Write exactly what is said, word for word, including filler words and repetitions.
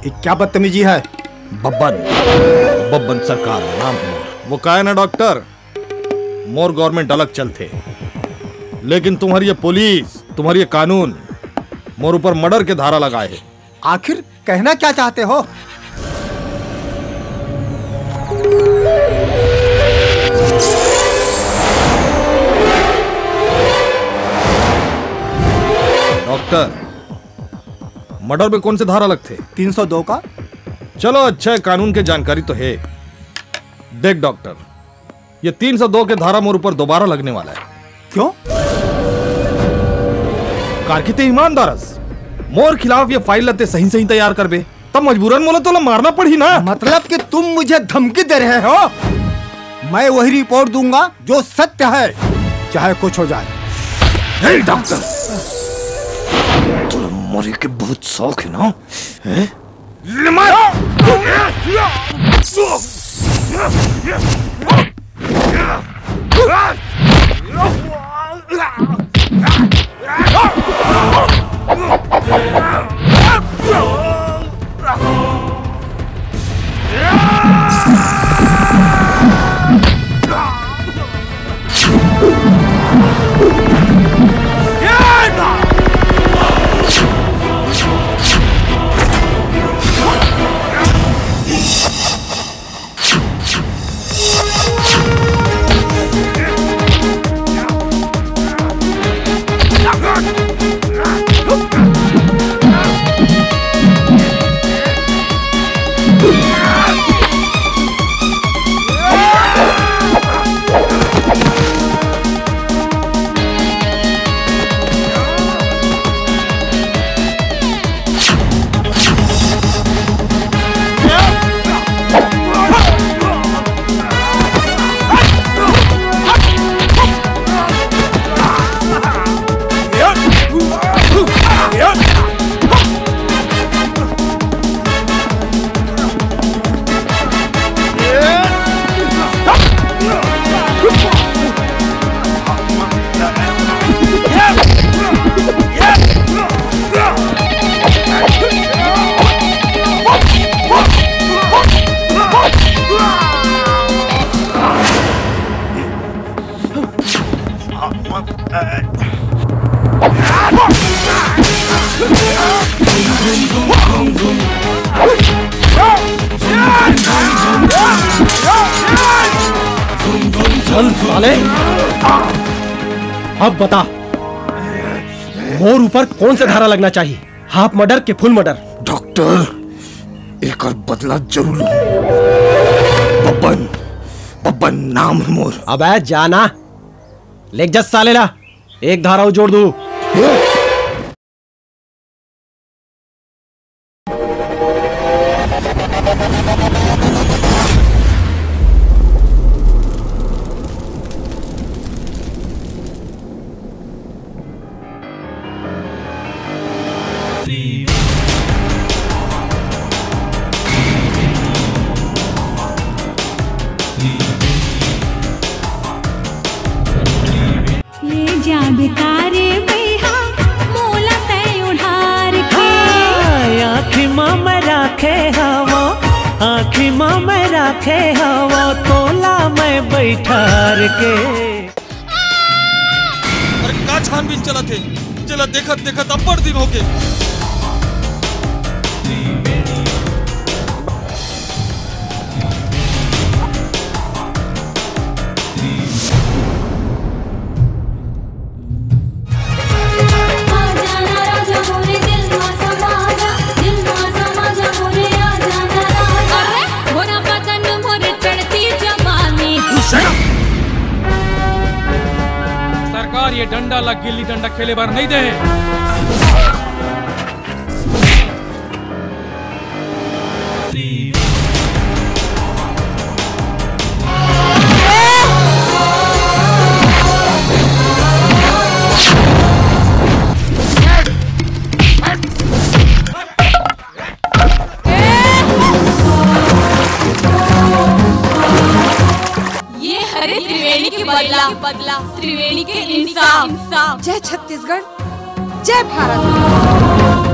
ये क्या बदतमीजी है? बब्बन, बब्बन सरकार नाम है मोर। वो का है ना डॉक्टर, मोर गवर्नमेंट अलग चलथे, लेकिन तुम्हारी ये पुलिस, तुम्हारी ये कानून मोर ऊपर मर्डर के धारा लगाए है। आखिर कहना क्या चाहते हो? डॉक्टर, मर्डर में कौन से धारा लगथे? तीन सौ दो का। चलो, अच्छा है, कानून के जानकारी तो है। देख डॉक्टर, ये तीन सौ दो के धारा मोर ऊपर दोबारा लगने वाला है। क्यों? कारकी ते ईमानदार अस, मोर खिलाफ ये फाइल ला ते सही सही तैयार करबे, तब मजबूरन मोला तोला मारना पड़ही ना। मतलब कि तुम मुझे धमकी दे रहे हो? मैं वही रिपोर्ट दूंगा जो सत्य है, चाहे कुछ हो जाए। हे डॉक्टर, तोला मरे के बहुत शौक है ना? हैं? ले मार। चल साले, अब बता, मोर ऊपर कौन सा धारा लगना चाहिए, हाफ मर्डर के फुल मर्डर? डॉक्टर, एकर बदला जरूर लूं। बब्बन, बब्बन नाम है मोर। अबे जाना, लेग जा साले ला, एक धारा अउ जोड़ दू। ले जाबे तारे बइहा, मोला तै उढ़ार के। हाँ, आँखी मा मैं राखे हवं, आँखी मा मैं राखे हवं, तोला मैं बइठार के। अरे का छानबीन चलत हे, जेला देखत देखत अब्बड़ दिन होगे। अरे, भोरा बदन मोर चढ़ती जवानी। सरकार ये डंडा ला गिल्ली डंडा खेले बर नहीं दे। ये हरे त्रिवेणी के बदला, बदला, त्रिवेणी के इंसाफ, इंसाफ। जय छत्तीसगढ़, जय भारत।